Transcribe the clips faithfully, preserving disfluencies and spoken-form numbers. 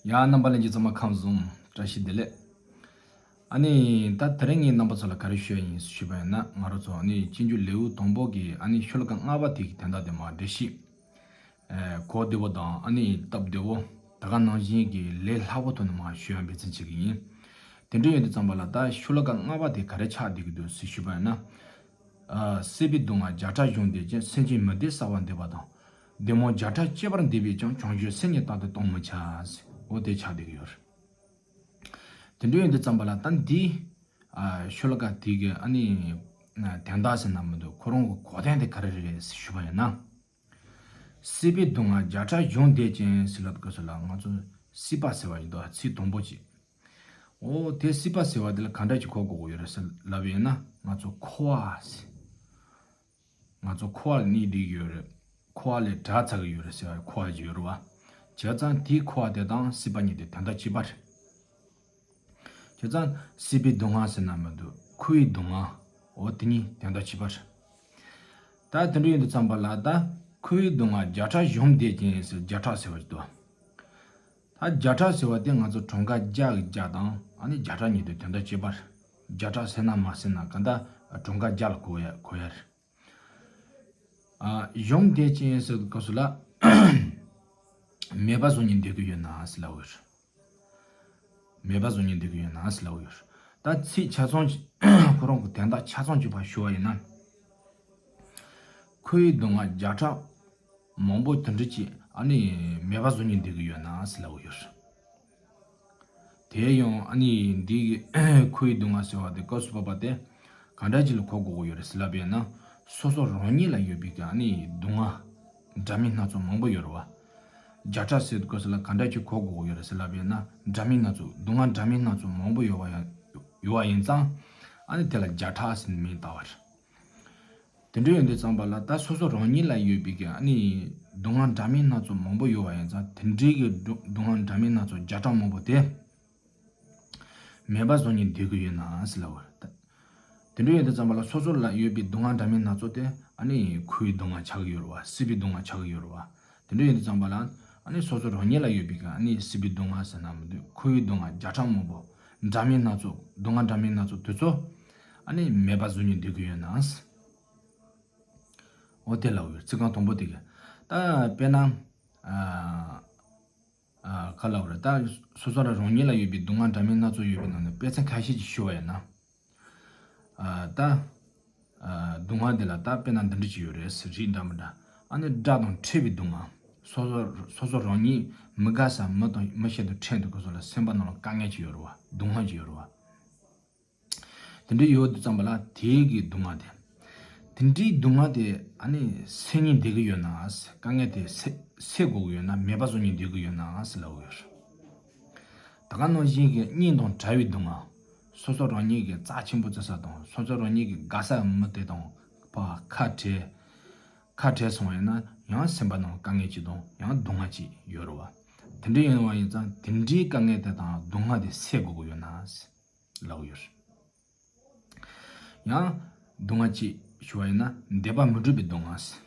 ཡ། རྣམ་པ་ལྷན་རྒྱས་ཚང་མ་ཁམས་བཟང་། བཀྲ་ཤིས་བདེ་ལེགས། ཨ་ནི་ད་དེ་རིང་ངས་རྣམ་པ་ཚོ་ལ་ག་རེ་ཞུ་ཡ་ཡིན་ཞུས་པ་ཡིན་ན། ང་རང་ཚོ་ཨ་ནི་སྤྱོད་འཇུག་ལེའུ་དང་པོ་གི་ཨ་ནི་ཤོ་ལོ་ཀ་ལྔ་པ་དེ་གི་དོན་དག་དེ་མར་འགྲེལ་བཤད། ཨེ། གོ་བདེ་བོ་དང་ཨ་ནི་སྟབས་བདེ་བོ། ད་ག་ནང་བཞིན་གྱི་ལས་སླ་བོ་ཐོག་ནས་མར་ཞུ་ཡ་འབད་བརྩོན་བྱེད་ཀྱི་ཡིན། དེ་འདྲ་ཡིན་དུས་ཙམ་པ་ལ་ད་ཤོ་ལོ་ཀ་ལྔ་པ་དེ་ག་རེ་ཆགས་བསྡད་ཀྱི་འདུག་ཟེར་ཞུས་པ་ཡིན་ན། ཨ། སྲིད་པའི་སྡུག་བསྔལ་བརྒྱ་ཕྲག་གཞོམ་བདེ་ཅན། སེམས་ཅན་མི་བདེ་གསལ་བར་འདོད་པ་དང་། བདེ་མོ་བརྒྱ་ཕྲག་སྐྱེ་བར་འདོད་པས་ཀྱང་། བྱང་ཆུབ་སེམས་ཉིད་རྟག་ཏུ་གཏོང་མི་བྱ། འོ་དེ་ཆགས་བསྡད་ཀྱི་ཡོད་རེད། དེ་འདྲ་ཡིན་དུས་ཙམ་པ་ལ་ད་འདི། ཨ། ཤོ་ལོ་ཀ་དེ་གི་ཨ་ནི་དོན་དག་ཟེར་ན་མི་འདུག་ཁོ་རང་གི་གོ་དོན་དེ་ག་རེ་རེད་ཟེར་ཞུས་པ་ཡིན་ན། སྲིད་པའི་སྡུག་བསྔལ་བརྒྱ་ཕྲག་གཞོམ་བདེ་ཅན་ཟེར་ལབ་དུས་སྐབས་སུ་ལ་ང་ཚོ་སྲིད་པ་ཟེར་བ་ཡིན་དུས་ཚིག་དང་པོ་གཅིག་འོ་དེ་སྲིད་པ་ཟེར་བ་དེ་ལ་ག་འདྲ་ཅིག་གོ་དགོས་ཀྱི་ཡོད་རེད་ཟེར་ལབ་ཡིན་ན། ང་ཚོ་འཁོར་བ་ཟེར། ང་ཚོ་འཁོར་བ་ལ་གནས་བསྡད་ཀྱི་ཡོད་རེད། འཁོར་བ་ལས་བྲལ་ཚར་གྱི་ཡོད་རེད་ཟེར་བ། འཁོར་བ་ཅིག་ཡོད་རེད་བ། བྱས་ཙང་དེའི་འཁོར་བ་དེ་དང་སྲིད་པ་གཉིས་དེ་དོན་དག་གཅིག་པ་རེད། བྱས་ཙང་སྲིད་པའི་སྡུག་བསྔལ་ཟེར་ན་མི་འདུག་འཁོར་བའི་སྡུག་བསྔལ། འོ་དེ་གཉིས་དོན་དག་གཅིག་པ་རེད། ད་དེ་འདྲ་ཡིན་དུས་ཙམ་པ་ལ་ད་འཁོར་བའི་སྡུག་བསྔལ་བརྒྱ་ཕྲག་གཞོམ་བདེ་ཅན་ཟེར། བརྒྱ་ཕྲག་ཟེར་བ་ཅིག་འདུག་ད་བརྒྱ་ཕྲག་ཟེར་བ་དེ་ང་ཚོ་གྲངས་ཀ་བརྒྱ་གི་བརྒྱ་དང་ཨ་ནི་བརྒྱ་ཕྲག་གཉིས་དེ་དོན་དག་གཅིག་པ་རེད། བརྒྱ་ཕྲག་ཟེར་ན་མ་ཟེར་ན་ག་འདྲ་གྲངས་ཀ་བརྒྱ་ལ་གོ་ཡ་གོ་ཡ་རེད། ཨ། གཞོམ་བདེ་ཅན་ཟེར་སྐབས་སུ་ལ་མེད་པ་བཟོ་ཉིད་འདོད་ཀྱི་ཡོད་ན་ཟེར་ལབ་ཡོད་རེད། མེད་པ་བཟོ་ཉིད་འདོད་ཀྱི་ཡོད་ན་ཟེར་ལབ་ཡོད་རེད། ད་ཚིག་ཆ་ཚང་ཅིག་ཁོ་རང་གི་དོན་དག་ཆ་ཚང་ཅིག་ཕར་ཞུ་བ་ཡིན་ན། འཁོར་བའི་སྡུག་བསྔལ་བརྒྱ་ཕྲག་མང་པོ་དེ་འདྲ་ཅིག་ཨ་ནི་མེད་པ་བཟོ་ཉིད་འདོད་ཀྱི་ཡོད་ན་ཟེར་ལབ་ཡོད་རེད། དེ་ཡང་ཨ་ནི་འདི་གི་འཁོར་བའི་སྡུག་བསྔལ་ཟེར་བ་དེ་སྐབས་སུ་བབ་པ་དེ་ག་འདྲ་ཅིག་ལ་གོ་དགོས་ཀྱི་ཡོད་རེད་ཟེར་ལབ་པ་ཡིན་ན། སོ་སོ་རང་ཉིད་ལ་ཡོད་པའི་གི་ཨ་ནི་སྡུག་བསྔལ་འདྲ་མིན་སྣ་ཚོགས་མང་པོ་ཡོད་རེད་བ། བརྒྱ་ཕྲག་ཟེར་དུས་སྐབས་སུ་ལ་ག་འདྲ་ཅིག་གོ་དགོས་ཀྱི་ཡོད་རེད་ཟེར་ལབ་པ་ཡིན་ན། འདྲ་མིན་སྣ་ཚོགས། སྡུག་བསྔལ་འདྲ་མིན་སྣ་ཚོགས་མང་པོ་ཡོད་པ་ཡང་ཡོད་པ་ཡིན་ཙང་། ཨ་ནི་དེ་ལ་བརྒྱ་ཕྲག་ཟེར་ནས་མིང་བཏགས་པ་རེད། དེ་འདྲ་ཡོང་དུས་ཙམ་པ་ལ་ད་སོ་སོ་རང་ཉིད་ལ་ཡོད་པའི་གི་ཨ་ནི་སྡུག་བསྔལ་འདྲ་མིན་སྣ་ཚོགས་མང་པོ་ཡོད་པ་ཡིན་ཙང་། དེ་འདྲའི་གི་སྡུག་སྡུག་བསྔལ་འདྲ་མིན་སྣ་ཚོགས་བརྒྱ་ཕྲག་མང་པོ་དེ་མེད་པ་བཟོ་ཉིད་འདོད་ཀྱི་ཡོད་ན་ཟེར་ལབ་པ་རེད། དེ་འདྲ་ཡོང་དུས་ཙམ་པ་ལ་སོ་སོ་ལ་ཡོད་པའི་སྡུག་བསྔལ་འདྲ་མིན་སྣ་ཚོགས་དེ་ཨ་ནི་འཁོར་བའི་སྡུག་བསྔལ་ཆགས་ཀྱི་ཡོད་རེད་བ། སྲིད་པའི་སྡུག་བསྔལ་ཆགས་ཀྱི་ཡོད་རེད་བ། དེ་འདྲ་ཡོང་དུས་ཙམ་པ་ལ་ཨ་ནི་སོ་སོ་རང་ཉིད་ལ་ཡོད་པའི་གི་ཨ་ནི་སྲིད་པའི་སྡུག་བསྔལ་ཟེར་ན་མི་འདུག་འཁོར་བའི་སྡུག་བསྔལ་བརྒྱ་ཕྲག་མང་པོ། འདྲ་མིན་སྣ་ཚོགས། སྡུག་བསྔལ་འདྲ་མིན་སྣ་ཚོགས་དེ་ཚོ་ཨ་ནི་མེད་པ་བཟོ་ཉིད་འདོད་ཀྱི་ཡོད་ན། འོ་དེ་ལབ་ཡོད། ཚིག་རྐང་དང་པོ་དེ་གི། ད་དཔེར་ན། ཨ། ཨ། ག་ལབ་རེད། ད་སོ་སོ་ལ་རང་ཉིད་ལ་ཡོད་པའི་སྡུག་བསྔལ་འདྲ་མིན་སྣ་ཚོགས་ཡོད་པའི་ནང་ནས་དཔེ་མཚོན་ཁ་ཤས་ཅིག་ཞུ་བ་ཡིན་ན། ཨ། ད། ཨ། སྡུག་བསྔལ་འདི་ལ་ད་དཔེར་ན་འདི་འདྲ་ཅིག་ཡོད་རེད་ཟེར། རིགས་འདྲ་མི་འདྲ། ཨ་ནི་དགྲ་དང་འཕྲད་པའི་སྡུག་བསྔལ། སོ་སོ་སོ་སོ་རང་ཉིད་མི་དགའ་ས་མི་དང་མི་གཞན་དང་འཕྲད་དུས་སྐབས་སུ་ལ་སེམས་པ་ནང་ལ་དཀའ་ངལ་ཅིག་ཡོད་རེད་བ། སྡུག་བསྔལ་ཅིག་ཡོད་རེད་བ། དེ་འདྲའི་ཡོད་དུས་ཙམ་པ་ལ་དེའི་གི་སྡུག་བསྔལ་དེ། དེ་འདྲའི་སྡུག་བསྔལ་དེ་ཨ་ནི་སེལ་སྙིང་འདོད་ཀྱི་ཡོད་ན། དཀའ་ངལ་དེ་སེལ་སེལ་དགོས་ཀྱི་ཡོད་ན། མེད་པ་བཟོ་སྙིང་འདོད་ཀྱི་ཡོད་ན་ཟེར་ལབ་ཡོད་རེད། ད་ག་ནང་བཞིན་གྱི་གཉེན་དང་བྲལ་བའི་སྡུག་བསྔལ། སོ་སོ་རང་ཉིད་ཀྱི་རྩ་ཆེན་པོ་བརྩི་ས་དང་། སོ་སོ་རང་ཉིད་ཀྱི་དགའ་ས་མི་དེ་དང་ཕར་ཁ་བྲལ། ཁ་བྲལ་སོང་བ་ཡིན་ན་ཡང་སེམས་པ་ནང་དཀའ་ངལ་ཅིག་དང་ཡང་སྡུག་བསྔལ་ཅིག་ཡོད་རེད་བ། དེ་འདྲ་ཡིན་པ་ཡིན་ཙང་དེ་འདྲའི་དཀའ་ངལ་དེ་དང་སྡུག་བསྔལ་དེ་སེལ་དགོས་ཀྱི་ཡོད་ན་ལབ་ཡོད་རེད། ཡང་སྡུག་བསྔལ་ཅིག་ཞུ་བ་ཡིན་ན་འདོད་པ་མི་འགྲུབ་པའི་སྡུག་བསྔལ།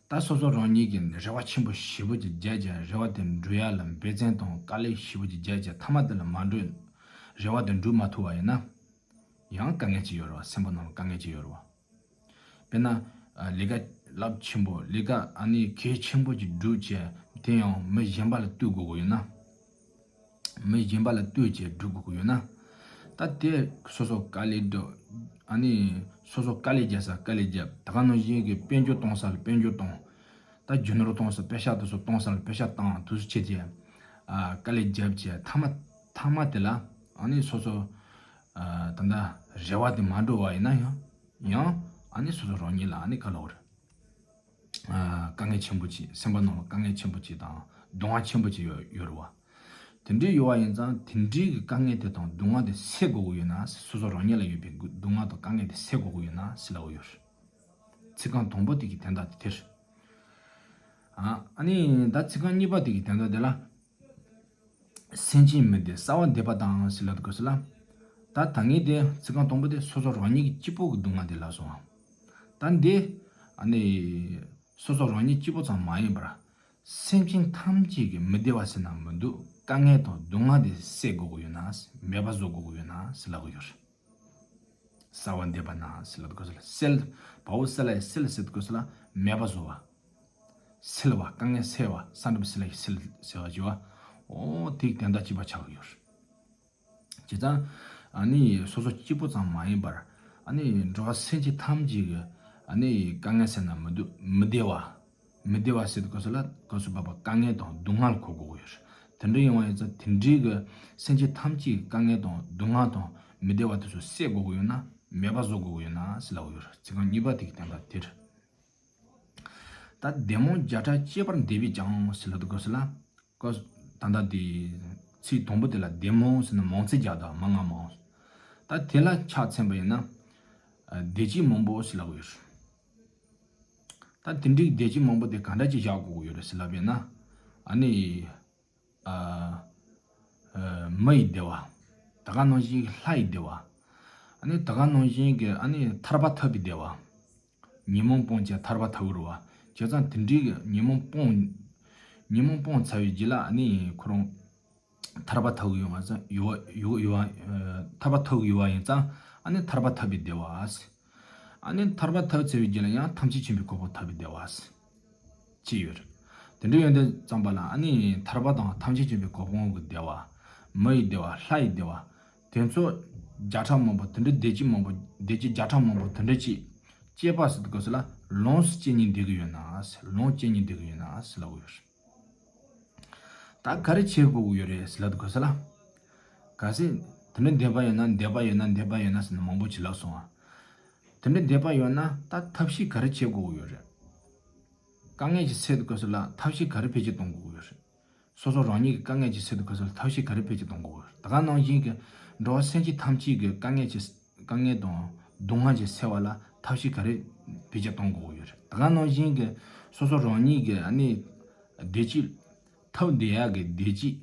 ད་སོ་སོ་རང་ཉིད་ཀྱིས་རེ་བ་ཆེན་པོ་ཞེ་པོ་ཅིག་བརྒྱབ་བྱས། རེ་བ་དེ་འགྲུབ་ཡ་ལ་འབད་བརྩོན་དང་དཀའ་ལས་ཞེ་པོ་ཅིག་བརྒྱབ་བྱས། མཐའ་མ་དེ་ལ་མ་འགྲུབ། རེ་བ་དེ་འགྲུབ་མ་ཐུབ་པ་ཡིན་ན། ཡང་དཀའ་ངལ་ཅིག་ཡོད་རེད་བ། སེམས་པ་ནང་ལ་དཀའ་ངལ་ཅིག་ཡོད་རེད་བ། དཔེར་ན། ཨ། ལས་ཀ་རླབས་ཆེན་པོ། ལས་ཀ་ཨ་ནི་གལ་ཆེན་པོ་ཅིག་བསྒྲུབས་བྱས། དེ་ཡང་མི་གཞན་པ་ལ་གཏོད་དགོས་ཀྱི་ཡོད་ན། མི་གཞན་པ་ལ་གཏོད་བྱས་སྒྲུབ་དགོས་ཀྱི་ཡོད་ན། ད་དེ་སོ་སོ་དཀའ་ལས་སྒྲུབ། ཨ་ནི་སོ་སོ་དཀའ་ལས་རྒྱག་ས་དཀའ་ལས་རྒྱབ། ད་ག་ནང་བཞིན་གྱི་དཔལ་འབྱོར་གཏོང་ས་ལ་དཔལ་འབྱོར་གཏོང་། ད་རྒྱུ་ནོར་གཏོང་ས། པེ་ཤག་དེ་ཚོ་གཏོང་ས་ལ་པེ་ཤག་བཏང་། དེ་ཚོ་བྱས་བྱས། ཨ། དཀའ་ལས་རྒྱབ་བྱས། མཐའ་མ་མཐའ་མ་དེ་ལ་ཨ་ནི་སོ་སོ། ཨ། ད་ལྟ་རེ་བ་དེ་མ་འགྲུབ་པ་ཡིན་ན་ཡང་། ཡང་ཨ་ནི་སོ་སོ་རང་ཉིད་ལ་ཨ་ནི་ག་ལབ་དགོས་རེད། ཨ། དཀའ་ངལ་ཆེན་པོ་ཅིག་སེམས་པ་ནང་ལ་དཀའ་ངལ་ཆེན་པོ་ཅིག་དང་སྡུག་བསྔལ་ཆེན་པོ་ཅིག་ཡོད་ཡོད་རེད་བ། དེ་འདྲའི་ཡོད་པ་ཡིན་ཙང་དེ་འདྲའི་གི་དཀའ་ངལ་དེ་དང་སྡུག་བསྔལ་དེ་སེལ་དགོས་ཀྱི་ཡོད་ན། སོ་སོ་རང་ཉིད་ལ་ཡོད་པའི་སྡུག་བསྔལ་དང་དཀའ་ངལ་དེ་སེལ་དགོས་ཀྱི་ཡོད་ན་ཟེར་ལབ་ཡོད་རེད། ཚིག་རྐང་དང་པོ་དེ་གི་དོན་དག་དེ་དེ་རེད། ཨ། ཨ་ནི་ད་ཚིག་རྐང་གཉིས་པ་དེ་གི་དོན་དག་དེ་ལ། སེམས་ཅན་མི་བདེ་གསལ་བར་འདོད་པ་དང་ཟེར་ལབ་དགོས་ཟེར་ལ། ད་ད་ངས་དེ་ཚིག་རྐང་དང་པོ་དེ་སོ་སོ་རང་ཉིད་ཀྱི་གཅིག་པོ་གི་སྡུག་བསྔལ་དེ་ལབ་སོང་བ། ད་འདི་ཨ་ནི་སོ་སོ་རང་ཉིད་གཅིག་པོ་ཙམ་མ་ཡིན་པར། སེམས་ཅན་ཐམས་ཅད་ཀྱི་མི་བདེ་བ་ཟེར་ན་མི་འདུག་དཀའ་ངལ་དང་སྡུག་བསྔལ་དེ་སེལ་དགོས་ཀྱི་ཡོད་ན། མེད་པ་བཟོ་དགོས་ཀྱི་ཡོད་ན་ཟེར་ལབ་ཀྱི་ཡོད་རེད། སེལ་བ་འདེབས་པ་ན་ཟེར་ལབ་དགོས་ཟེར་ལ། སེལ། བ་འོག་སེ་ལ་ཡ་སེལ་ཟེར་དགོས་ཟེར་ལ། མེད་པ་བཟོ་བ། སེལ་བ། དཀའ་ངལ་སེལ་བ། ས་འགྲེང་བུ་སེ་ལ་ཡ་སེལ་ཟེར་བ་བྱས་པ། འོ་དེའི་དོན་དག་གཅིག་པ་ཆགས་ཀྱི་ཡོད་རེད། བྱས་ཙང་། ཨ་ནི་སོ་སོ་གཅིག་པུ་ཙམ་མ་ཡིན་པར། ཨ་ནི་འགྲོ་བ་སེམས་ཅན་ཐམས་ཅད་ཀྱི། ཨ་ནི་དཀའ་ངལ་སེལ་ན་མི་འདུག་མི་བདེ་བ། མི་བདེ་བ་ཟེར་དུས་སྐབས་སུ་ལ་སྐབས་སུ་བབ་པ་དཀའ་ངལ་དང་སྡུག་བསྔལ་གོ་དགོས་ཀྱི་ཡོད་རེད། དེ་འདྲ་ཡིན་པ་ཡིན་ཙང་དེ་འདྲའི་གི་སེམས་ཅན་ཐམས་ཅད་ཀྱི་དཀའ་ངལ་དང་སྡུག་བསྔལ་དང་མི་བདེ་བ་དེ་ཚོ་སེལ་དགོས་ཀྱི་ཡོད་ན། མེད་པ་བཟོ་དགོས་ཀྱི་ཡོད་ན་ཟེར་ལབ་ཀྱི་ཡོད་རེད། ཚིག་རྐང་གཉིས་པ་དེ་གི་དོན་དག་དེ་རེད། ད་བདེ་སྨོན་བརྒྱ་ཕྲག་བསྐྱེད་པར་འདོད་པས་ཀྱང་ཟེར་ལབ་དུས་སྐབས་སུ་ལ། ཀོ། ད་ལྟ་དེ་ཚིག་དང་པོ་དེ་ལ་བདེ་སྨོན་ཟེར་ན་མང་ཚིག་རྒྱག་དང་མང་ང་མང་། ད་དེ་ལ་ཕྱག་འཚལ་བ་ཡིན་ན། ཨ། བདེ་སྐྱིད་མང་པོ་ཟེར་ལབ་ཀྱི་ཡོད་རེད། ད་དེ་འདྲའི་བདེ་སྐྱིད་མང་པོ་དེ་ག་འདྲ་ཅིག་བཞག་དགོས་ཀྱི་ཡོད་རེད་ཟེར་ལབ་པ་ཡིན་ན། ཨ་ནི། ཨ། ཨ། མི་ཡི་བདེ་བ། ད་ག་ནང་བཞིན་གྱི་ལྷ་ཡི་བདེ་བ། ཨ་ནི་ད་ག་ནང་བཞིན་གྱི། ཨ་ནི་ཐར་པ་ཐོབ་པའི་བདེ་བ། ཉོན་མོངས་སྤངས་བྱས་ཐར་པ་ཐོབ་རུ་བ། བྱས་ཙང་དེ་འདྲའི་གི་ཉོན་མོངས་སྤངས། ཉོན་མོངས་སྤངས་ཚར་བའི་རྗེས་ལ་ཨ་ནི་ཁོ་རང་ཐར་པ་ཐོབ་ཀྱི་ཡོད་པ་ཙང་ཡོད་ཡོད་ཡོད་པ། ཐར་པ་ཐོབ་ཀྱི་ཡོད་པ་ཡིན་ཙང་ཨ་ནི་ཐར་པ་ཐོབ་པའི་བདེ་བ། ཨ་ནི་ཐར་པ་ཐོབ་ཚར་བའི་རྗེས་ལ་ཡང་ཐམས་ཅད་མཁྱེན་པའི་གོ་འཕང་ཐོབ་པའི་བདེ་བ། ཅི་ཡོད་རེད། དེ་འདྲ་ཡོད་དུས་ཙམ་པ་ལ་ཨ་ནི་ཐར་པ་དང་ཐམས་ཅད་མཁྱེན་པའི་གོ་འཕང་གི་བདེ་བ། མི་ཡི་བདེ་བ། ལྷ་ཡི་བདེ་བ། དེ་ཚོ་བརྒྱ་ཕྲག་མང་པོ་དེ་འདྲ། བདེ་སྐྱིད་མང་པོ། བདེ་སྐྱིད་བརྒྱ་ཕྲག་མང་པོ་དེ་འདྲ་ཅིག་སྐྱེས་པ་ཟེར་དུས་སྐབས་སུ་ལ་ལོངས་སུ་སྤྱད་ནས་བསྡད་ཀྱི་ཡོད་ན་ཟེར། ལོངས་སྤྱད་ནས་བསྡད་ཀྱི་ཡོད་ན་ཟེར་ལབ་ཀྱི་ཡོད་རེད། ད་ག་རེ་བྱེད་དགོས་ཀྱི་ཡོད་རེད་ཟེར་ལབ་དུས་སྐབས་སུ་ལ། གལ་སྲིད་དེ་འདྲ་འདོད་པ་ཡོད་ན། འདོད་པ་ཡོད་ན། འདོད་པ་ཡོད་ན། འདོད་པ་ཡོད་ན་ཟེར་ནས་མང་པོ་ཅིག་ལབ་སོང་ང་། དེ་འདྲ་འདོད་པ་ཡོད་ན་ད་ཐབས་ཤེས་ག་རེ་བྱེད་དགོས་ཀྱི་ཡོད་རེད། དཀའ་ངལ་ཅིག་སེལ་དུས་སྐབས་སུ་ལ་ཐབས་ཤེས་ག་རེ་བེད་སྤྱོད་གཏོང་དགོས་ཀྱི་ཡོད་རེད། སོ་སོ་རང་ཉིད་ཀྱི་དཀའ་ངལ་ཅིག་སེལ་དུས་སྐབས་སུ་ལ་ཐབས་ཤེས་ག་རེ་བེད་སྤྱོད་གཏོང་དགོས་ཀྱི་ཡོད་རེད། ད་ག་ནང་བཞིན་གྱི་འགྲོ་བ་སེམས་ཅན་ཐམས་ཅད་ཀྱི་དཀའ་ངལ་ཅིག་དཀའ་ངལ་དང་སྡུག་བསྔལ་ཅིག་སེལ་བ་ལ་ཐབས་ཤེས་ག་རེ་བེད་སྤྱོད་གཏོང་དགོས་ཀྱི་ཡོད་རེད། ད་ག་ནང་བཞིན་གྱི་སོ་སོ་རང་ཉིད་ཀྱི་ཨ་ནི་བདེ་སྐྱིད་ཐོབ་བསྡད་ཡག་གི་བདེ་སྐྱིད།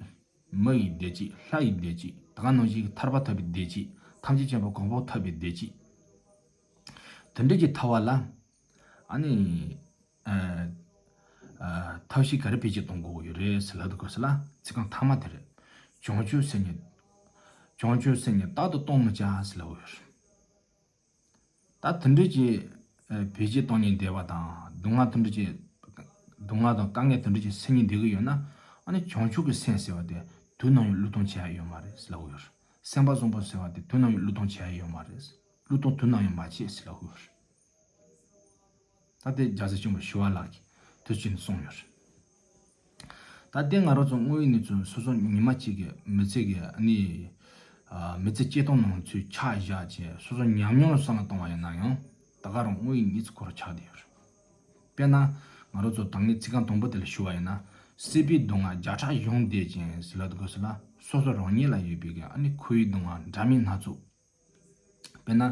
མི་ཡི་བདེ་སྐྱིད། ལྷ་ཡི་བདེ་སྐྱིད། ད་ག་ནང་བཞིན་གྱི་ཐར་པ་ཐོབ་པའི་བདེ་སྐྱིད། ཐམས་ཅད་མཁྱེན་པའི་གོ་འཕང་ཐོབ་པའི་བདེ་སྐྱིད། དེ་འདྲ་ཅིག་ཐོབ་པ་ལ་ཨ་ནི། ཨ། ཨ། ཐབས་ཤེས་ག་རེ་བེད་སྤྱོད་གཏོང་དགོས་ཀྱི་ཡོད་རེད་ཟེར་ལབ་དུས་སྐབས་སུ་ལ་ཚིག་རྐང་ཐ་མ་དེ་རེད། བྱང་ཆུབ་སེམས་ཉིད། བྱང་ཆུབ་སེམས་ཉིད་རྟག་ཏུ་གཏོང་མི་བྱ་ཟེར་ལབ་ཡོད་རེད། ད་དེ་འདྲ་ཅིག་ཨ། བེད་སྤྱོད་གཏོང་ནས་བསྡད་པ་དང་། སྡུག་བསྔལ་དེ་འདྲ་ཅིག་སྡུག་བསྔལ་དང་དཀའ་ངལ་དེ་འདྲ་ཅིག་སེལ་ནས་བསྡད་ཀྱི་ཡོད་ན། ཨ་ནི་བྱང་ཆུབ་ཀྱི་སེམས་ཟེར་བ་དེ་དུས་ནམ་ཡང་བློས་གཏོང་བྱེད་ཡ་ཡོད་མ་རེད་ཟེར་ལབ་ཡོད་རེད། སེམས་པ་བཟང་པོ་ཟེར་བ་དེ་དུས་ནམ་ཡང་བློས་གཏོང་བྱེད་ཡ་ཡོད་མ་རེད། བློས་གཏོང་དུས་ནམ་ཡང་མ་བྱེད་ཟེར་ལབ་ཡོད་རེད། ད་དེ་རྒྱལ་སྲས་ཆེན་པོ་ཞི་བ་ལྷ་གིས་དུས་གཅིག་ནས་གསུངས་ཡོད་རེད། ད་དེ་ང་རང་ཚོ་དངོས་ཡོད་གནས་ཚུལ་སོ་སོ་ཉི་མ་གཅིག་གི་མི་ཚེ་གི་ཨ་ནི། ཨ། མི་ཚེ་སྐྱེལ་སྟངས་ནང་ཚུད་ཆ་བཞག་བྱས་སོ་སོ་ཉམས་མྱོང་ལ་བསམ་བློ་བཏང་བ་ཡིན་ན་ཡང་ད་ག་རང་དངོས་ཡོད་གནས་ཚུལ་ཁོ་རང་ཆགས་བསྡད་ཡོད་རེད། དཔེར་ན་ང་རང་ཚོ་ད་ངས་ཚིག་རྐང་དང་པོ་དེ་ལ་ཞུ་བ་ཡིན་ན། སྲིད་པའི་སྡུག་བསྔལ་བརྒྱ་ཕྲག་གཞོམ་བསྡད་ཅིང་ཟེར་ལབ་དུས་སྐབས་སུ་ལ་སོ་སོ་རང་ཉིད་ལ་ཡོད་པའི་གི་ཨ་ནི་འཁོར་བའི་སྡུག་བསྔལ་འདྲ་མིན་སྣ་ཚོགས། དཔེར་ན།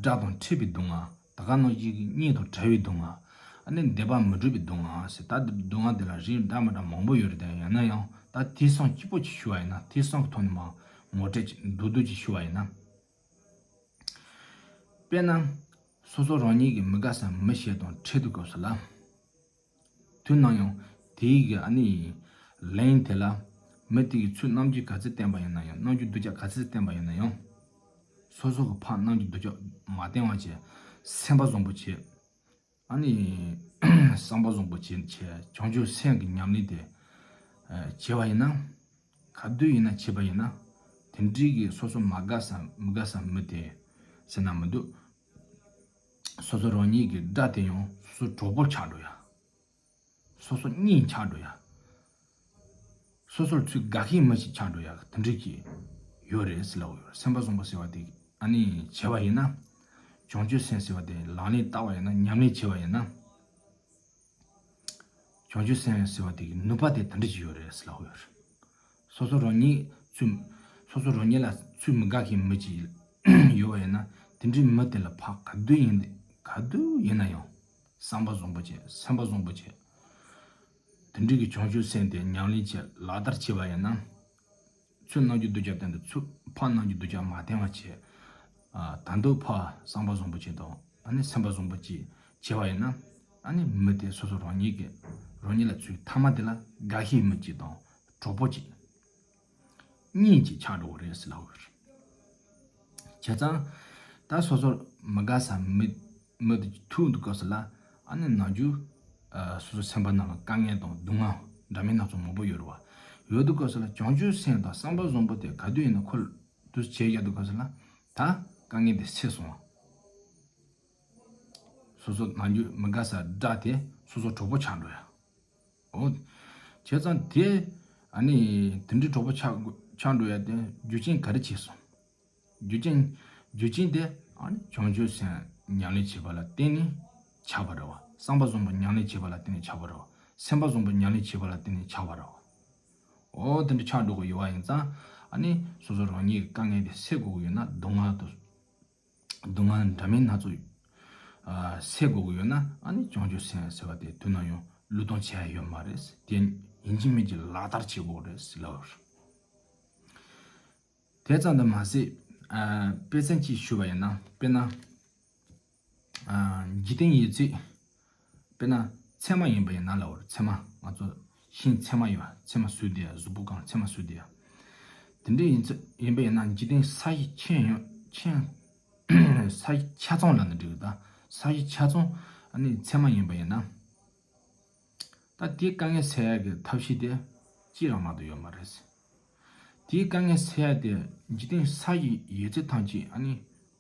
དགྲ་དང་འཕྲད་པའི་སྡུག་བསྔལ། ད་ག་ནང་བཞིན་གྱི་གཉེན་དང་བྲལ་བའི་སྡུག་བསྔལ། ཨ་ནི་འདོད་པ་མི་འགྲུབ་པའི་སྡུག་བསྔལ་ཟེར། ད་སྡུག་བསྔལ་དེ་ལ་རིགས་འདྲ་མི་འདྲ་མང་པོ་ཡོད་རེད་དེ། ཡིན་ན་ཡང་ད་དེ་གསུམ་གཅིག་པོ་ཅིག་ཞུ་བ་ཡིན་ན། དེ་གསུམ་གྱི་ཐོག་ནས་མར་ངོ་སྤྲོད་ཅིག་མདོར་བསྡུས་ཅིག་ཞུ་བ་ཡིན་ན། དཔེར་ན། སོ་སོ་རང་ཉིད་ཀྱི་མི་དགའ་ས་མི་ཞིག་དང་འཕྲད་དུས་སྐབས་སུ་ལ། དུས་ནམ་ཡང་དེའི་གི་ཨ་ནི་ལན་དེ་ལ་མི་དེ་གིས་ཚུར་རྣམ་འགྱུར་ག་ཚོད་བསྟན་པ་ཡིན་ན་ཡང་། རྣམ་འགྱུར་སྡུག་ཅག་ག་ཚོད་བསྟན་པ་ཡིན་ན་ཡང་། སོ་སོ་གི་ཕར་རྣམ་འགྱུར་སྡུག་ཅག་མ་བསྟན་པ་བྱས། སེམས་པ་བཟང་པོ་བྱས། ཨ་ནི་བསམ་པ་བཟང་པོ་བྱས་བྱས་བྱང་ཆུབ་སེམས་ཀྱི་ཉམས་ལེན་དེ་བྱས་པ་ཡིན་ན། ག་དུས་ཡིན་ན་བྱས་པ་ཡིན་ན། དེ་འདྲའི་གི་སོ་སོ་མ་དགའ་ས་མི་དགའ་ས་མི་དེ་ཟེར་ན་མི་འདུག་སོ་སོ་རང་ཉིད་ཀྱི་དགྲ་དེ་ཡང་སོ་སོ་གྲོགས་པོ་ཆགས་འགྲོ་ཡ། སོ་སོ་གཉེན་ཆགས་འགྲོ་ཡ། སོ་སོར་ཚུར་དགའ་མཁན་མི་ཞིག་ཆགས་འགྲོ་ཡ་དེ་འདྲ་ཅིག་ཡོད་རེད་ཟེར་ལབ་ཡོད། སེམས་པ་བཟང་པོ་ཟེར་བ་དེ་ཨ་ནི་བྱས་པ་ཡིན་ན། བྱང་ཆུབ་སེམས་ཟེར་བ་དེ་ལག་ལེན་བསྟར་བ་ཡིན་ན། ཉམས་ལེན་བྱས་པ་ཡིན་ན། བྱང་ཆུབ་སེམས་ཟེར་བ་དེ་གི་ནུས་པ་དེ་དེ་འདྲ་ཅིག་ཡོད་རེད་ཟེར་ལབ་ཡོད་རེད། སོ་སོ་རང་ཉིད་ཚུར། སོ་སོ་རང་ཉིད་ལ་ཚུར་མི་དགའ་མཁན་མི་ཅིག་ཡོད་པ་ཡིན་ན། དེ་འདྲའི་མི་དེ་ལ་ཕར་ག་དུས་ཡིན། ག་དུས་ཡིན་ན་ཡང་བསམ་པ་བཟང་པོ་བྱས། སེམས་པ་བཟང་པོ་བྱས། དེ་འདྲའི་གི་བྱང་ཆུབ་སེམས་དེ་ཉམས་ལེན་བྱས། ལག་བསྟར་བྱས་པ་ཡིན་ན། ཚུར་རྣམ་འགྱུར་སྡུག་ཅག་བསྟན་ཏེ་ཚུར་ཕར་རྣམ་འགྱུར་སྡུག་ཅག་མ་བསྟན་པ་བྱས། ཨ། ད་དུང་ཕར་བསམ་པ་བཟང་པོ་བྱས་དང་། ཨ་ནི་སེམས་པ་བཟང་པོ་ཅིག་བྱས་པ་ཡིན་ན། ཨ་ནི་མི་དེ་སོ་སོ་རང་ཉིད་ཀྱི། རང་ཉིད་ལ་ཚུར་མཐའ་མ་དེ་ལ་དགའ་མཁན་མི་ཅིག་དང་གྲོགས་པོ་ཅིག་གཉིད་ཀྱིས་ཆགས་འགྲོ་གི་རེད་ཟེར་ལབ་ཡོད་རེད། བྱས་ཙང་ད་སོ་སོར་མི་དགའ་ས་མི་མི་དེ་ཐུག་འདུག་སྐབས་སུ་ལ། ཨ་ནི་ནམ་རྒྱུན་ཨ་སོ་སོ་སེམས་པ་ནང་ལ་དཀའ་ངལ་དང་སྡུག་བསྔལ་འདྲ་མིན་སྣ་ཚོགས་མང་པོ་ཡོད་རེད་བ། ཡོད་འདུག་སྐབས་སུ་ལ་བྱང་ཆུབ་སེམས་དང་བསམ་པ་བཟང་པོ་དེ་ག་དུས་ཡིན་ན་ཁོ་དུས་བྱས་ཡོད་འདུག་སྐབས་སུ་ལ། ད་དཀའ་ངལ་དེ་སེལ་སོང་བ། སོ་སོ་ནམ་རྒྱུན་མི་དགའ་ས་དགྲ་དེ་སོ་སོ་གྲོགས་པོ་ཆགས་འགྲོ་ཡ། འོ། བྱས་ཙང་དེ་ཨ་ནི་དེ་འདྲའི་གྲོགས་པོ་ཆགས་ཆགས་འགྲོ་ཡ་དེ་རྒྱུ་རྐྱེན་ག་རེ་བྱས་སོང་། རྒྱུ་རྐྱེན་རྒྱུ་རྐྱེན་དེ་ཨ་ནི་བྱང་ཆུབ་སེམས་ཉམས་ལེན་བྱས་པ་ལ་བརྟེན་ནས་ཆགས་པ་རེད་བ། བསམ་པ་བཟང་པོ་ཉམས་ལེན་བྱས་པ་ལ་བརྟེན་ནས་ཆགས་པ་རེད་བ། སེམས་པ་བཟང་པོ་ཉམས་ལེན་བྱས་པ་ལ་བརྟེན་ནས་ཆགས་པ་རེད་བ། འོ་དེ་འདྲ་ཆགས་འགྲོ་གི་ཡོད་བ་ཡིན་ཙང་། ཨ་ནི་སོ་སོ་རང་ཉིད་ཀྱི་དཀའ་ངལ་དེ་སེལ་དགོས་ཀྱི་ཡོད་ན། སྡུག་བསྔལ་དང་སྡུག་བསྔལ་འདྲ་མིན་སྣ་ཚོགས་ཨ་སེལ་དགོས་ཀྱི་ཡོད་ན། ཨ་ནི་བྱང་ཆུབ་སེམས་ཟེར་བ་དེ་དུས་ནམ་ཡང་བློས་གཏོང་བྱེད་ཡ་ཡོད་མ་རེད། དེ་ཡིན་གཅིག་མིན་གཅིག་ལག་བསྟར་བྱེད་དགོས་རེད་ཟེར་ལབ་ཡོད། དེ་ཙམ་དུ་མ་ཟད། ཨ་དཔེ་མཚོན་གཅིག་ཞུས་པ་ཡིན་ན། དཔེར་ན། ཨ་འཇིག་རྟེན་ཡོད་ཚད། དཔེར་ན་ཚེར་མ་ཡིན་པ་ཡིན་ན་ལབ་ཡོད། ཚེར་མ། ང་ཚོ་ཤིང་ཚེར་མ་ཡོད། ཚེར་མ་བཟོས་བསྡད་ཡ། གཟུགས་པོ་གང་ཚེར་མ་བཟོས་བསྡད་ཡ། དེ་འདྲ་ཡིན་ཚེ་ཡིན་པ་ཡིན་ན། འཇིག་རྟེན་ས་ཡི་ཆེན་ཡོད་ཆེན། ས་ཡི་ཆ་ཚང་ལབ་ན་འགྲིག་གི། ད་ས་ཡི་ཆ་ཚང་ཨ་ནི་ཚེར་མ་ཡིན་པ་ཡིན་ན། ད་དེའི་དཀའ་ངལ་སེལ་ཡག་གི་ཐབས་ཤེས་དེ་གཅིག་རང་མ་གཏོགས་ཡོད་མ་རེད། དེའི་དཀའ་ངལ་སེལ་ཡག་དེ་འཇིག་རྟེན་ས་ཡི་ཡོད་ཚད་ཐམས་ཅད་ཨ་ནི་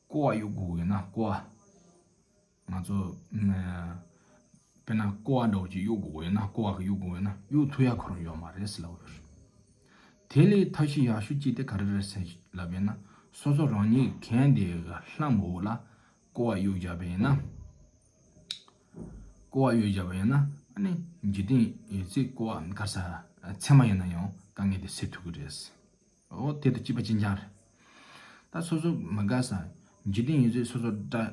ཀོ་བ་གཡུག་དགོས་ཡོད་ན། ཀོ་བ། ང་ཚོ་ཨ་དཔེར་ན་ཀོ་བ་འདྲ་བོ་ཅིག་གཡུག་དགོས་ཡོད་ན། ཀོ་བ་གི་གཡུག་དགོས་ཡོད་ན་གཡུག་ཐུབ་ཡག་ཁོ་རང་ཡོད་མ་རེད་ཟེར་ལབ་ཡོད། དེ་ལས་ཐབས་ཤེས་ཡག་ཤོས་གཅིག་དེ་ག་རེ་རེད་ཟེར་ལབ་ཡོད་ན། སོ་སོ་རང་ཉིད་གན་དེ་གི་ལྷམ་འོག་ལ་ཀོ་བ་གཡུག་བཞག་པ་ཡིན་ན། ཀོ་བ་གཡུག་བཞག་པ་ཡིན་ན། ཨ་ནི་འཇིག་རྟེན་ཡོད་ཚད་ཀོ་བ་ག་ས་ཚེར་མ་ཡིན་ན་ཡང་དཀའ་ངལ་དེ་སེལ་ཐུབ་ཀྱི་རེད། འོ་དེ་དང་གཅིག་པ་གཅིག་རྐྱང་རེད། ད་སོ་སོ་མི་དགའ་ས་འཇིག་རྟེན་ཡོད་ཚད་སོ་སོ་དགྲ་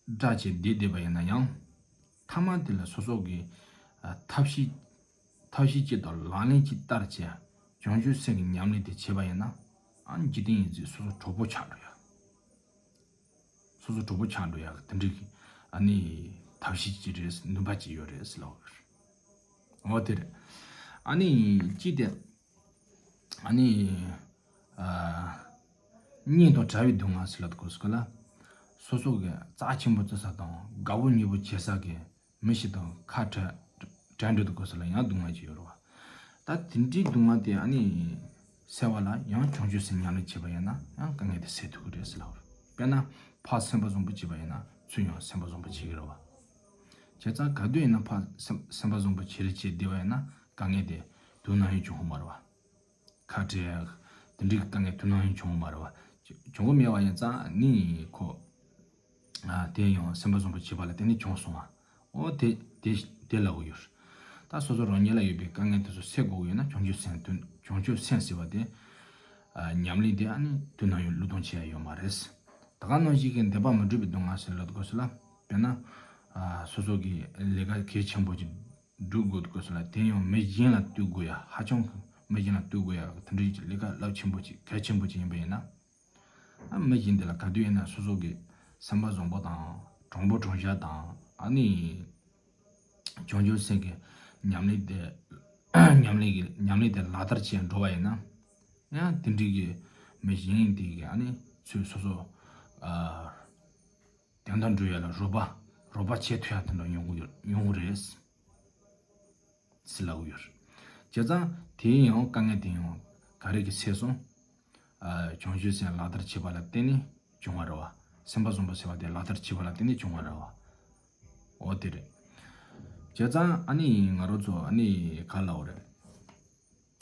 དགྲ་བྱས་བསྡད་བསྡད་པ་ཡིན་ན་ཡང་། མཐའ་མ་དེ་ལ་སོ་སོ་གི་ཨ་ཐབས་ཤེས་ཐབས་ཤེས་གཅིག་དང་ལག་ལེན་གཅིག་བསྟར་བྱས་བྱང་ཆུབ་སེམས་ཀྱི་ཉམས་ལེན་དེ་བྱས་པ་ཡིན་ན། ཨ་འཇིག་རྟེན་ཡོད་ཚད་སོ་སོ་གྲོགས་པོ་ཆགས་འགྲོ་ཡ། སོ་སོ་གྲོགས་པོ་ཆགས་འགྲོ་ཡག་གི་དེ་འདྲའི་གི་ཨ་ནི་ཐབས་ཤེས་ཅིག་རེད། ནུས་པ་ཅིག་ཡོད་རེད་ཟེར་ལབ་ཡོད། འོ་དེ་རེད། ཨ་ནི་གཅིག་དེ་ཨ་ནི་ཨ་གཉེན་དང་བྲལ་བའི་སྡུག་བསྔལ་ཟེར་ལབ་དགོས་སྐོར་ལ། སོ་སོ་གི་རྩ་ཆེན་པོ་བརྩི་ས་དང་དགའ་བོ་ཉེ་བོ་བྱེད་ས་གི་མི་ཞིག་དང་ཁ་བྲལ་བྲལ་འགྲོ་དུས་སྐབས་སུ་ལ་ཡང་སྡུག་བསྔལ་ཅིག་ཡོད་རེད་བ། ད་དེ་འདྲའི་སྡུག་བསྔལ་དེ་ཨ་ནི་སེལ་བ་ལ་ཡང་བྱང་ཆུབ་སེམས་ཉམས་ལེན་བྱེད་པ་ཡིན་ན་ཡང་དཀའ་ངལ་དེ་སེལ་ཐུབ་ཀྱི་རེད་ཟེར་ལབ་རེད། དཔེར་ན་ཕར་སེམས་པ་བཟང་པོ་བྱེད་པ་ཡིན་ན་ཚུར་ཡང་སེམས་པ་བཟང་པོ་བྱེད་ཀྱི་རེད་བ། བྱས་ཙང་ག་དུས་ཡིན་ན་ཕར་སེམས་སེམས་པ་བཟང་པོ་བྱེད་རེ་བྱེད་བསྡད་པ་ཡིན་ན་དཀའ་ངལ་དེ་དུས་ནམ་ཡང་བྱུང་ཡོད་མ་རེད་བ། ཁ་བྲལ་ཡག་དེ་འདྲའི་དཀའ་ངལ་དུས་ནམ་ཡང་བྱུང་ཡོད་མ་རེད་བ། བྱུང་གི་མེད་པ་ཡིན་ཙང་ནི་ཁོ། ཨ་དེ་ཡང་སེམས་པ་བཟང་པོ་བྱེད་པ་ལ་བརྟེན་ནས་བྱུང་སོང་བ། འོ་དེ་དེ་དེ་ལབ་ཀྱི་ཡོད། ད་སོ་སོ་རང་ཉིད་ལ་ཡོད་པའི་དཀའ་ངལ་དེ་ཚོ་སེལ་དགོས་ཀྱི་ཡོད་ན་བྱང་ཆུབ་སེམས་དོན་བྱང་ཆུབ་སེམས་ཟེར་བ་དེ། ཨ་ཉམས་ལེན་དེ་ཨ་ནི་དུས་ནམ་ཡང་བློས་གཏོང་བྱེད་ཡ་ཡོད་མ་རེད། ད་ག་ནང་བཞིན་གྱི་འདོད་པ་མི་འགྲུབ་པའི་སྡུག་བསྔལ་ཟེར་ལབ་དགོས་སོ་ལ། དཔེར་ན། ཨ་སོ་སོ་གི་ལས་ཀ་གལ་ཆེན་པོ་ཅིག་སྒྲུབ་དགོས་དགོས་སོ་ལ། དེ་ཡང་མི་གཞན་ལ་ལྟོས་དགོས་ཡ། ཧ་ཅང་གི་མི་གཞན་ལ་ལྟོས་དགོས་ཡ་དེ་འདྲའི་ལས་ཀ་རླབས་ཆེན་པོ་ཅིག་གལ་ཆེན་པོ་ཅིག་ཡིན་པ་ཡིན་ན། ཨ་མི་གཞན་དེ་ལ་ག་དུས་ཡིན་ན་སོ་སོ་གི་སེམས་པ་བཟང་པོ་དང་དྲང་པོ་དྲང་བཞག་དང་། ཨ་ནི་བྱང་ཆུབ་སེམས་ཀྱི་ཉམས་ལེན་དེ་ཉམས་ལེན་གྱི་ཉམས་ལེན་དེ་ལག་བསྟར་བྱས་འགྲོ་བ་ཡིན་ན། ཡང་དེ་འདྲའི་གི་མི་གཞན་དེ་གི་ཨ་ནི་ཚུར་སོ་སོ་ཨ་དོན་དག་འགྲུབ་ཡ་ལ་རོགས་པ་རོགས་པ་བྱེད་ཐུབ་ཡ་དེ་འདྲ་ཡོང་གི་ཡོད་ཡོང་གི་རེད། ཟེར་ལབ་ཀྱི་ཡོད་རེད། བྱས་ཙང་དེ་ཡང་དཀའ་ངལ་དེ་ཡང་ག་རེ་གི་སེལ་སོང་། ཨ་བྱང་ཆུབ་སེམས་ལག་བསྟར་བྱེད་པ་ལ་བརྟེན་ནས་བྱུང་བ་རེད་བ། སེམས་པ་བཟང་པོ་ཟེར་བ་དེ་ལག་བསྟར་བྱེད་པ་ལ་བརྟེན་ནས་བྱུང་བ་རེད་བ། འོ་དེ་རེད། བྱས་ཙང་ཨ་ནི་ང་རང་ཚོ་ཨ་ནི་ག་ལབ་དགོས་རེད།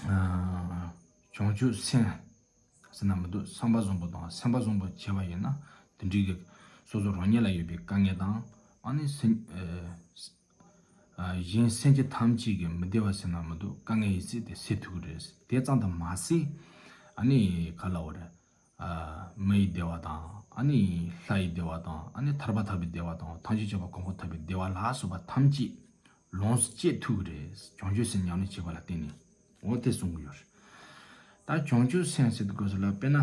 ཨ་བྱང་ཆུབ་སེམས་ཟེར་ན་མི་འདུག་བསམ་པ་བཟང་པོ་དང་སེམས་པ་བཟང་པོ་བྱས་པ་ཡིན་ན་དེ་འདྲའི་གི་སོ་སོ་རང་ཉིད་ལ་ཡོད་པའི་དཀའ་ངལ་དང་། ཨ་ནི་སེམས་ཨ་གཞན་སེམས་ཅན་ཐམས་ཅད་ཀྱི་མི་བདེ་བ་ཟེར་ན་མི་འདུག་དཀའ་ངལ་ཡོད་ཚད་དེ་སེལ་ཐུབ་ཀྱི་རེད། དེ་ཙམ་དུ་མ་ཟད། ཨ་ནི་ག་ལབ་དགོས་རེད། ཨ་མི་ཡི་བདེ་བ་དང་། ཨ་ནི་ལྷ་ཡི་བདེ་བ་དང་། ཨ་ནི་ཐར་པ་ཐར་པའི་བདེ་བ་དང་། ཐམས་ཅད་མཁྱེན་པ་གོ་འཕང་ཐོབ་པའི་བདེ་བ་ལ་སོགས་པ་ཐམས་ཅད་ལོངས་སུ་སྤྱད་ཐུབ་ཀྱི་རེད། བྱང་ཆུབ་སེམས་ཉམས་ལེན་བྱེད་པ་ལ་བརྟེན་ནས། འོ་དེ་གསུང་གི་ཡོད་རེད། ད་བྱང་ཆུབ་སེམས་ཟེར་དུས་སྐབས་སུ་ལ་དཔེར་ན།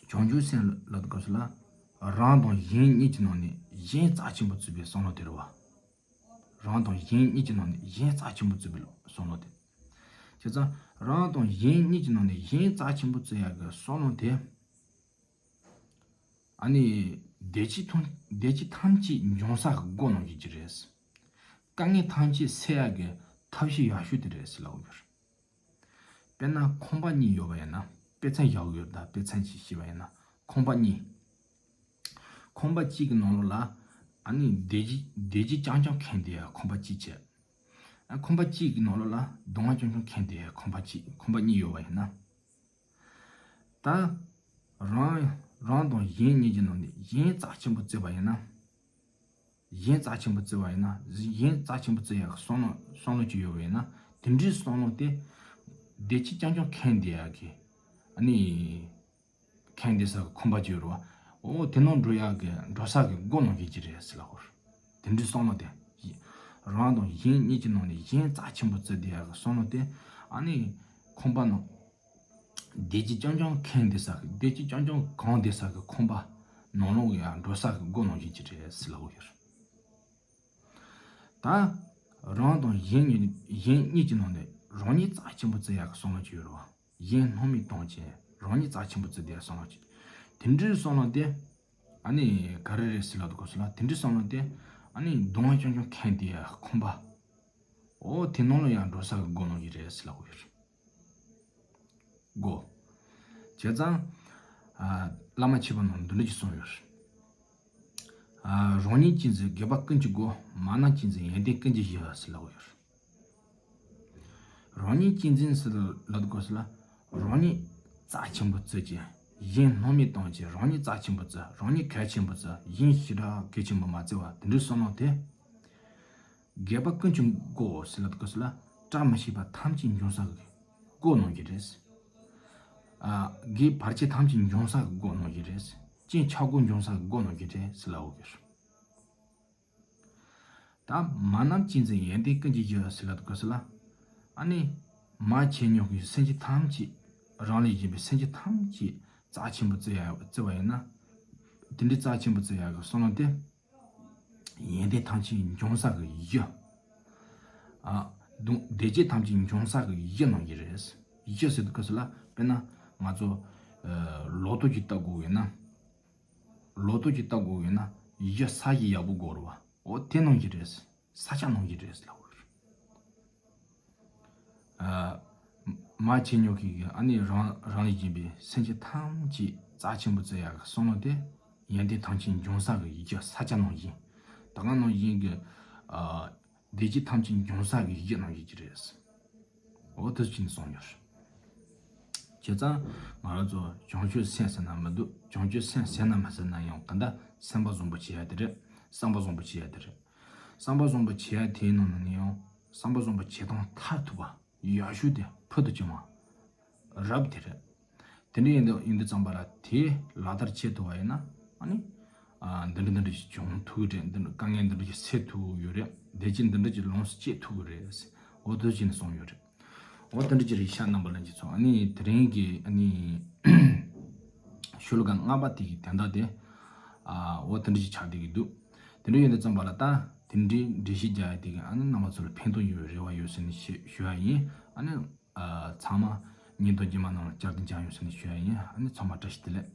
བྱང་ཆུབ་སེམས་ལབ་དུས་སྐབས་སུ་ལ། རང་དང་གཞན་གཉིས་ཀྱི་ནང་ནས་གཞན་རྩ་ཆེན་པོ་བརྩི་བའི་བསམ་བློ་དེ་རེད་བ། རང་དང་གཞན་གཉིས་ཀྱི་ནང་ནས་གཞན་རྩ་ཆེན་པོ་བརྩི་བའི་བསམ་བློ་དེ། བྱས་ བྱས་ཙང་རང་དང་གཞན་གཉིས་ཀྱི་ནང་ནས་གཞན་རྩ་ཆེན་པོ་བརྩི་ཡག་གི་བསམ་བློ་དེ། ཨ་ནི་བདེ་སྐྱིད་ཐམས་བདེ་སྐྱིད་ཐམས་ཅད་འབྱུང་ས་གི་སྒོ་ནང་བཞིན་གྱི་རེད། དཀའ་ངལ་ཐམས་ཅད་སེལ་ཡག་གི་ཐབས་ཤེས་ཡག་ཤོས་དེ་རེད་ཟེར་ལབ་ཡོད། དཔེར་ན་ཁང་པ་གཉིས་ཡོད་པ་ཡིན་ན། དཔེ་མཚོན་བཞག་ཡོད། ད་དཔེ་མཚོན་ཅིག་བཤད་པ་ཡིན་ན། ཁང་པ་གཉིས། ཁང་པ་གཅིག་གི་ནང་ལོགས་ལ་ཨ་ནི་བདེ་སྐྱིད་བདེ་སྐྱིད་རྐྱང་རྐྱང་ཁེངས་བསྡད་ཡ་ཁང་པ་གཅིག་བྱས། ཨ་ཁང་པ་གཅིག་གི་ནང་ལོགས་ལ་སྡུག་བསྔལ་རྐྱང་རྐྱང་ཁེངས་བསྡད་ཡ་ཁང་པ་གཅིག་ཁང་པ་གཉིས་ཡོད་པ་ཡིན་ན། ད་རང་རང་དང་གཞན་གཉིས་ཀྱི་ནང་ནས་གཞན་རྩ་ཆེན་པོ་བརྩིས་པ་ཡིན་ན། གཞན་རྩ་ཆེན་པོ་བརྩི་བ་ཡིན་ན། གཞན་རྩ་ཆེན་པོ་བརྩི་ཡག་གི་བསམ་བློ་བསམ་བློ་ཅིག་ཡོད་པ་ཡིན་ན། དེ་འདྲའི་བསམ་བློ་དེ་བདེ་སྐྱིད་རྐྱང་རྐྱང་ཁེངས་བསྡད་ཡག་གི། ཨ་ནི་ཁེངས་བསྡད་ས་གི་ཁང་པ་ཅིག་ཡོད་རེད་བ། འོ་དེ་ནང་འགྲོ་ཡག་གི་འགྲོ་ས་གི་སྒོ་ནང་བཞིན་གྱི་རེད་ཟེར་ལབ་ཡོད། དེ་འདྲའི་བསམ་བློ་དེ། རང་དང་གཞན་གཉིས་ཀྱི་ནང་ནས་གཞན་རྩ་ཆེན་པོ་བརྩི་བསྡད་ཡག་གི་བསམ་བློ་དེ། ཨ་ནི་ཁང་པ་ནང་བདེ་སྐྱིད་རྐྱང་རྐྱང་ཁེངས་བསྡད་ས་གི། བདེ་སྐྱིད་རྐྱང་རྐྱང་གང་བསྡད་ས་གི་ཁང་པ་ནང་ལོགས་ཡར་འགྲོ་ས་གི་སྒོ་ནང་བཞིན་གྱི་རེད་ཟེར་ལབ་ཡོད། ད་རང་དང་གཞན་གཉིས་གཞན་གཉིས་ཀྱི་ནང་ནས་རང་ཉིད་རྩ་ཆེན་པོ་བརྩི་ཡག་གི་བསམ་བློ་ཅིག་ཡོད་རེད་བ། གཞན་སྣང་མེད་བཏང་བྱས་རང་ཉིད་རྩ་ཆེན་པོ་བརྩི་བསྡད་ཡག་བསམ་བློ་ཅིག་དེ་འདྲའི་བསམ་བློ་དེ་ཨ་ནི་ག་རེ་རེད་ཟེར་ལབ་དུས་སྐབས་སུ་ལ། དེ་འདྲའི་བསམ་བློ་དེ་ཨ་ནི་སྡུག་བསྔལ་རྐྱང་རྐྱང་ཁེངས་བསྡད་ཡག་ཁང་པ། འོ་དེ་ནང་ལ་ཡར་འགྲོ་ས་གི་སྒོ་ནང་བཞིན་རེད་ཟེར་ལབ་ཡོད། གོ། བྱས་ཙང་། ཨ། བླ་མ་མཆོད་པ་ནང་འདི་འདྲ་ཅིག་གསུངས་ཡོད། ཨ། རང་ཉིད་གཅེས་འཛིན་སྒེག་པ་ཀུན་གྱི་སྒོ། མ་རྣམས་གཅེས་འཛིན་ཡོན་ཏན་ཀུན་གྱི་གཞི་ཟེར་ལབ་ཡོད། རང་ཉིད་གཅེས་འཛིན་ཟེར་ལབ་དུས་སྐབས་སུ་ལ། རང་ཉིད་རྩ་ཆེན་པོ་བརྩི་བྱས། གཞན་སྣང་མེད་བཏང་བྱས་རང་ཉིད་རྩ་ཆེན་པོ་བརྩི། རང་ཉིད་གལ་ཆེན་པོ་བརྩི། གཞན་ཞེ་དྲག་གལ་ཆེན་པོ་མ་བརྩི་བ་དེ་འདྲའི་བསམ་བློ་དེ། སྒེག་པ་ཀུན་གྱི་སྒོ་ཟེར་ལབ་དུས་སྐབས་སུ་ལ། བཀྲ་མི་ཤིས་པ་ཐམས་ཅད་འབྱུང་ས་གི་སྒོ་ནང་བཞིན་རེད། ཨ། སྒེག་བར་ཆད་ཐམས་ཅད་འབྱུང་ས་གི་སྒོ་ནང་བཞིན་རེད། རྐྱེན་ཆག་སྒོ་འབྱུང་ས་གི་སྒོ་ནང་བཞིན་རེད་ཟེར་ལབ་ཡོད། ད་མ་རྣམས་གཅེས་འཛིན་ཡོན་ཏན་ཀུན་གྱི་གཞི་ཟེར་ལབ་དུས་སྐབས་སུ་ལ། ཨ་ནི་མ་བྱས་མྱོང་གི་སེམས་ཅན་ཐམས་ཅད། རང་ལས་གཞན་པའི་སེམས་ཅན་ཐམས་ཅད་རྩ་ཆེན་པོ་བརྩི་ཡ་བརྩི་བ་ཡིན་ན། དེ་འདྲའི་རྩ་ཆེན་པོ་བརྩི་ཡ་གི་བསམ་བློ་དེ། ཡོན་ཏན་ཐམས་ཅད་འབྱུང་ས་གི་གཞི། ཨ། སྡུག་བདེ་སྐྱིད་ཐམས་ཅད་འབྱུང་ས་གི་གཞི་ནང་བཞིན་རེད། གཞི་ཟེར་དུས་སྐབས་སུ་ལ། དཔེར་ན་ང་ཚོ། ཨ། ལོ་ཏོག་ཅིག་བཏབ་དགོས་ཡོད་ན། ལོ་ཏོག་ཅིག་བཏབ་དགོས་ཡོད་ན་གཞི་ས་གཞི་ཡག་པོ་དགོས་རེད་བ། འོ་དེ་ནང་བཞིན་རེད། ས་ཆ་ནང་བཞིན་རེད་ལབ་ཡོད། ཨ། མ་བྱས་མྱོང་གི་ཨ་ནི་རང་རང་ལས་གཞན་པའི་སེམས་ཅན་ཐམས་ཅད་རྩ་ཆེན་པོ་བརྩི་ཡག་གི་བསམ་བློ་དེ། ཡོན་ཏན་ཐམས་ཅད་འབྱུང་ས་གི་གཞི། ས་ཆ་ནང་བཞིན། ད་ག་ནང་བཞིན་གྱི། ཨ། བདེ་སྐྱིད་ཐམས་ཅད་འབྱུང་ས་གི་གཞི་ནང་བཞིན་གྱི་རེད། འོ་དེ་བཞིན་གསུངས་ཡོད། བྱས་ཙང་ང་རང་ཚོ་བྱང་ཆུབ་སེམས་ཟེར་ན་མི་འདུག་བྱང་ཆུབ་སེམས་ཟེར་ན་མི་ཟེར་ན་ཡང་གང་ལྟར་སེམས་པ་བཟང་པོ་བྱེད་ཡ་དེ་རེད། བསམ་པ་བཟང་པོ་བྱེད་ཡ་དེ་རེད། བསམ་པ་བཟང་པོ་བྱེད་ཡ་དེའི་ནང་ནས་ཡང་བསམ་པ་བཟང་པོ་བྱེད་སྟངས་མཐར་ཐུག་པ། ཡག་ཤོས་དེ་ཕུལ་དུ་བྱུང་བ། རབ་དེ་རེད། དེ་འདྲ་ཡིན་དུས་ཡིན་དུས་ཙམ་པ་ལ་དེ་ལག་བསྟར་བྱེད་ཐུབ་པ་ཡིན་ན། ཨ་ནི། ཨ། འདི་འདྲ་འདི་འདྲ་ཞིག་བྱུང་ཐུབ་ཀྱི་རེད། འདི་འདྲ་དཀའ་ངལ་འདི་འདྲ་ཞིག་སེལ་ཐུབ་ཀྱི་ཡོད་རེད། བདེ་སྐྱིད་འདི་འདྲ་ཞིག་ལོངས་སུ་སྤྱད་ཐུབ་ཀྱི་རེད། འོ་དེ་བཞིན་གསུངས་ཡོད་རེད། འོ་དེ་འདྲ་ཅིག་རེད་ཤག་རྣམ་པ་ལྷན་རྒྱས་ཚོ། ཨ་ནི་དེ་རིང་གི་ཨ་ནི་ཤོ་ལོ་ཀ་ལྔ་པ་དེ་གི་དོན་དག་དེ། ཨ། འོ་དེ་འདྲ་ཅིག་ཆགས་བསྡད་ཀྱི་འདུག་དེ་འདྲ་ཡིན་དུས་ཙམ་པ་ལ་ད་དེ་འདྲའི་འགྲེལ་བཤད་རྒྱག་ཡ་དེ་གི་ཨ་ནི་རྣམ་པ་ཚོ་ལ་ཕན་ཐོགས་ཡོང་བའི་རེ་བ་ཡོད་ཟེར་ནས་ཞུ་ཞུ་ཡ་ཡིན། ཨ་ནི། ཨ། ཚང་མ་བརྙན་ཐུང་རྗེས་མ་ནང་ལ་བསྐྱར་དུ་མཇལ་ཡོང་ཟེར་ནས་ཞུ་ཡ་ཡིན། ཨ་ནི་ཚང་མ་བཀྲ་ཤིས་བདེ་ལེགས།